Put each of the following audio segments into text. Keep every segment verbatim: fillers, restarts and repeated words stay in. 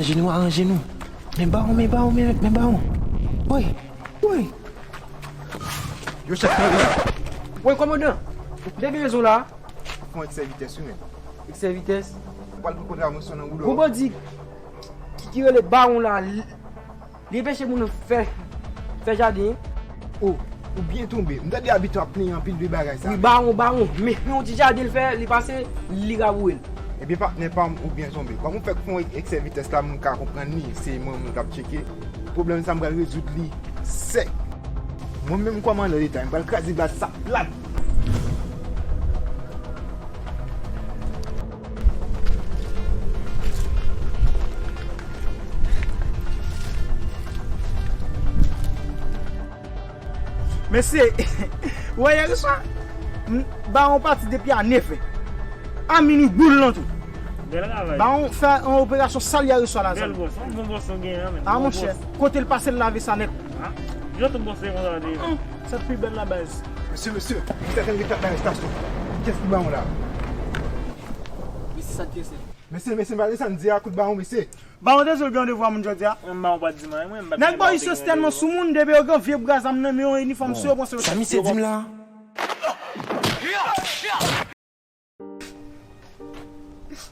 Aranje nou, aranje nou. Men bawon, men bawon, men, men bawon. Woy, woy. Yo chèf nan ri. Woy, kòmandan. M te gen rezon la. Fon eksè vitès, wi, men. Eksè vitès. Ou pral pran kontravansyon nan woulo. Gon bandi ki, ki rele bawon la. Li, li enpeche moun fè, fè jaden. O, ou byen tonbe. M tande abitan ap plenyen anpil de bagay sa. Wi, bawon, bawon. Men, men yon ti jaden l fè, li pase, li raboure l. Ebyen, patnè pa m, ou byen tonbe. Kòman w fè k fè yon eksè vitès la, m ka konprann li, se mwen menm k ap tcheke. Pwoblèm sa, m pral rezoud li sèk. Mwen menm, kòmandan leta, m pral kraze baz sa plat. Mesye, ou wè yè swa, m, bawon pati depi a nèf è. A minwi boul lan tou. Bèl travay. Bawon fè yon operasyon sal yè swa la. Bèl bòs, yon bon bòs nou genyen an, men. A, monchè, kote l pase l lave sa nèt. A, jan tout bòs se konsa te ye. Hum, sa pi bèl la baz. Mesye, mesye, misye ap ret ap nan arestasyon. Kiyès ki bawon la? Mesye, sa te se. Mesye, mesye, malgre sa n di a, kout bawon, mesye. Bawon te di w gen randevou a moun jodi a. Mwen, bawon pa di m anyen, mwen, m pa t gen bawon te gen randevou. Nèg Bòyis yo se tèlman soumoun, depi yo gen vye bra zam nan men yo, inifòm sou yo, panse yo chèf. Sa misye di m la?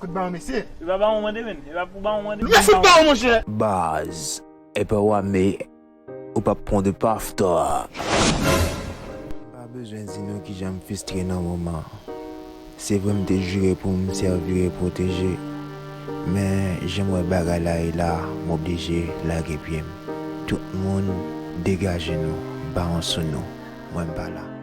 Kout bawon, mesye. E pa bawon mande, men. E pa pou bawon mande. Mesye, bawon, monchè. Baz, epa w ame, ou p ap pran de paf, tò. M pa bezwen di nou kijan m fistre nan moman. Se vre m te jire pou m sèvi e pwoteje, men jan m wè bagay la ye la, m oblije lage pye m. Tout moun, degaje nou, bawon sou nou, mwen m pa la.